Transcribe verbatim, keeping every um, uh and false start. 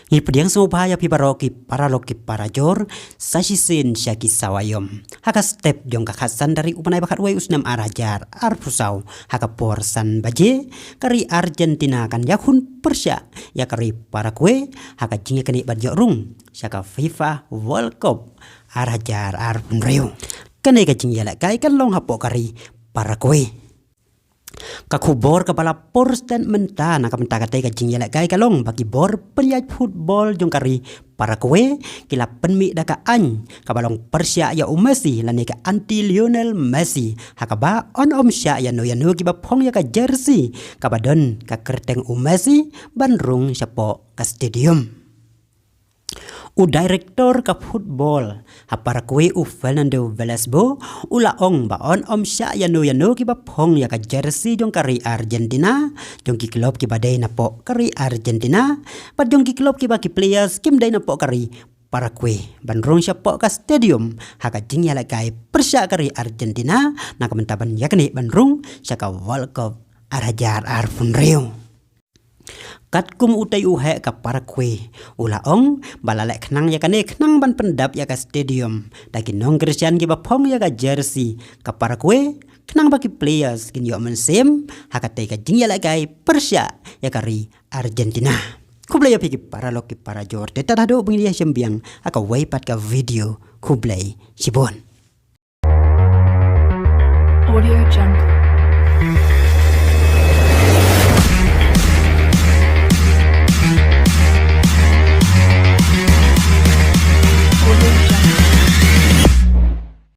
Ngi pdiang sngewbha ïa phi baroh ki paralok ki parajor, sa shisien sha ki sawa ïom. Ha ka step jong ka khatsan tarik u bnai ba khatwei u snem ar hajar arphew saw, ha ka por san baje, ka ri Argentina kan ïakhun pyrshah ïa ka ri Paraguay, ha ka jingïaknieh ban ïoh rung sha ka FIFA World Cup ar hajar arphew hynriew. Kane ka jingïalehkai kan long hapoh ka ri Paraguay. Ka khubor kaba la por stet mynta na ka bynta katei ka jingïalehkai ka long ba ki bor pynïaid football jong ka ri Paraguay ki la pynmih da ka aiñ kaba long pyrshah ïa u Messi lane ka anti Lionel Messi, ha kaba yn ym shah ïano ïano kiba phong ïa ka jersey kaba don ka kyrteng u Messi ban rung shapoh ka stadium. U director ka football ha Paraguay u Fernando Velasco u la ong ba yn ym shah ïano ïano kiba phong ïa ka jersey jong ka ri Argentina, jong ki club kiba dei napoh ka ri Argentina, bad jong ki club kiba ki players kim dei napoh ka ri Paraguay ban rung shapoh ka stadium ha ka jingïalehkai pyrshah ka ri Argentina na ka bynta ban ïaknieh ban rung sha ka World Cup ar hajar arphew hynriew. Katkum utei u heh ka Paraguay u la ong ba la leh khnang ïa kane khnang ban pyndap ïa ka stadium da ki nongkyrshan kiba phong ïa ka jersey ka Paraguay, khnang ba ki players kin ïoh mynsiem ha katei ka jingïalehkai pyrshah ïa ka ri Argentina. Khublei ïa phi ki paralok ki parajor, te tad haduh ban ïa shim biang ha kawei pat ka video. Khublei shibun. Audio Jungle.